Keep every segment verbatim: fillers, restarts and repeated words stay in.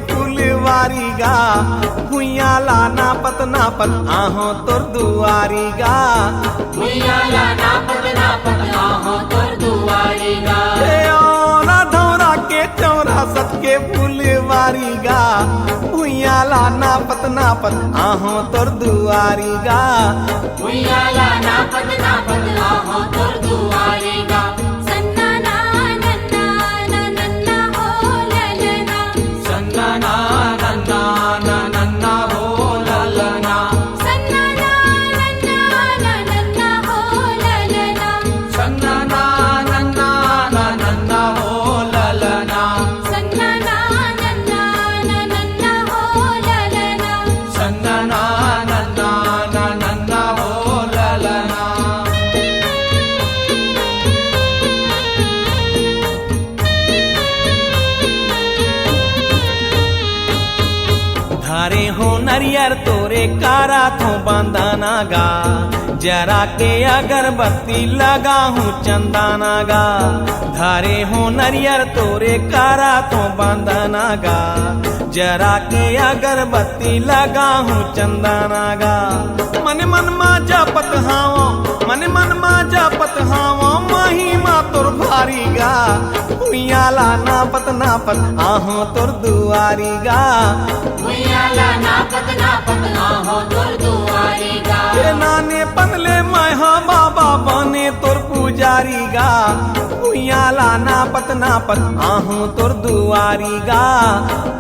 फुलवारी गा, भुइयां ला नापत नापत आहों तोर दुआरी गा। भुइयां ला नापत नापत आहों तोर दुआरी गा। ए औरा धौरा के चौरा सत के फुलवारी गा, भुइयां ला नापत नापत आहों तोर दुआरी गा। भुइयां ला नापत नापत आहों तोर दुआरी गा। सन्ना ना नन्ना ना नन्ना हो ललना। सन्ना ना नन्ना ना नन्ना हो ललना। सन्ना ना नन्ना ना नन्ना हो ललना। सन्ना ना नन्ना ना नन्ना हो ललना। सन्ना ना नन्ना ना नन्ना हो ललना। सन्ना ना नन्ना ना नन्ना हो ललना। धारे हो नरियर तोरे कारा थो बंदना गा, जरा के अगरबत्ती लगा हूँ चंदना गा। धारे हो नरियर तोरे कारा थो बंदना गा, जरा के अगरबत्ती लगा हूँ चंदना गा। मन मन मा जपत हावों, मन मन मा जपत हावों, महिमा तोर भारी गा। भुइयां ला नापत नापत आहों तोर दुआरी गा। भुइयां ला नापत नापत आहों तोर दुआरी गा। ए नानेपन ले मैं हा बाबा बने तोर पुजारी गा। भुइयां ला नापत नापत आहों तोर दुआरी गा।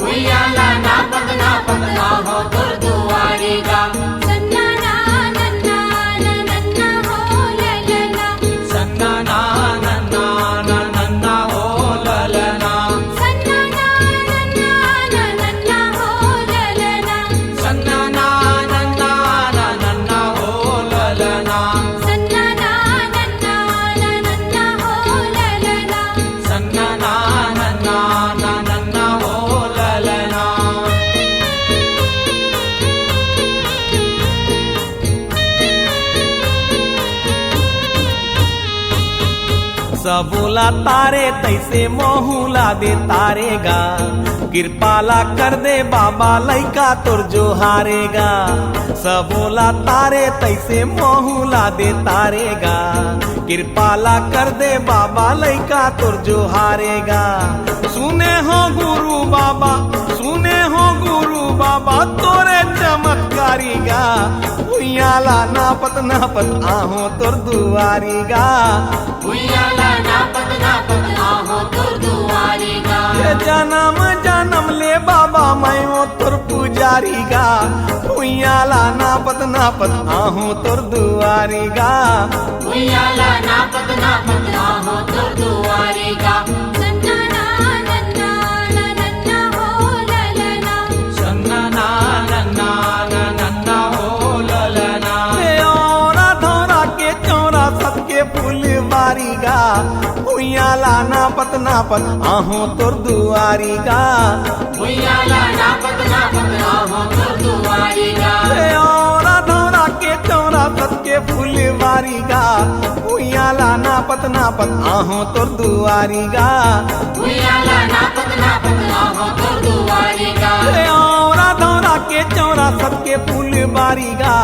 भुइयां ला नापत नापत आहों तोर दुआरी गा। सन्ना ना नन्ना ना नन्ना हो ललना। सन्ना ना नन्ना ना नन्ना हो ललना। सन्ना ना नन्ना ना नन्ना हो ललना। सन्ना ना नन्ना ना नन्ना हो ललना। सन्ना ना नन्ना ना नन्ना हो ललना। सन्ना ना नन्ना ना नन्ना हो ललना। सबोला तारे तैसे मोहूला दे तारे गा, कृपाला कर दे बाबा लइका तोर जोहारे गा। सबोला तारे तैसे मोहूला दे तारे गा, कृपाला कर दे बाबा लइका तोर जोहारे गा। सुने हो गुरु बाबा, सुने हो गुरु बाबा तोरे चमत्कारी गा। भुइयां ला नापत नापत आहों तोर दुआरी गा। भुइयां ला नापत नापत आहों तोर दुआरी गा। ए जनम जनम ले बाबा मैं वो तोर पुजारी गा। भुइयां ला नापत नापत आहों तोर दुआरी गा। भुइयां ला नापत नापत आहों तोर दुआरी गा। सन्ना ना नन्ना ना नन्ना हो ललना। सन्ना ना नन्ना ना नन्ना हो ललना। ए औरा धौरा के चौरा सत के फुलवारी गा। भुइयां ला नापत नापत आहों तोर दुआरी गा। भुइयां ला नापत नापत आहों तोर दुआरी गा। ए औरा धौरा के चौरा सत के फुलवारी गा। भुइयां ला नापत नापत आहों तोर दुआरी गा। भुइयां ला नापत नापत आहों तोर दुआरी गा। ए औरा धौरा के चौरा सत के फुलवारी गा।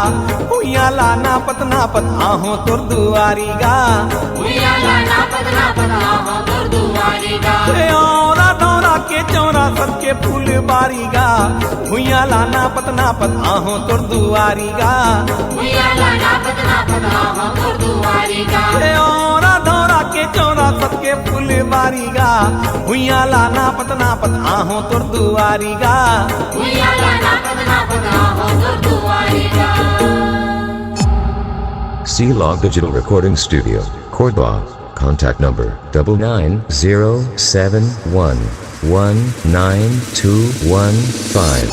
भुइयां ला नापत नापत आहों तोर दुआरी गा। भुइयां ला नापत नापत आहों तोर दुआरी गा। ए औरा धौरा के चौरा सत के फुलवारी गा। भुइयां ला नापत नापत आहों तोर दुआरी गा। भुइयां ला नापत नापत आहों तोर दुआरी गा। ए औरा धौरा के चौरा सत के फुलवारी गा। भुइयां ला नापत नापत आहों तोर दुआरी गा। भुइयां ला नापत नापत आहों तोर दुआरी गा। C Log Digital Recording Studio, Cordoba. Contact number double nine zero seven one one nine two one five.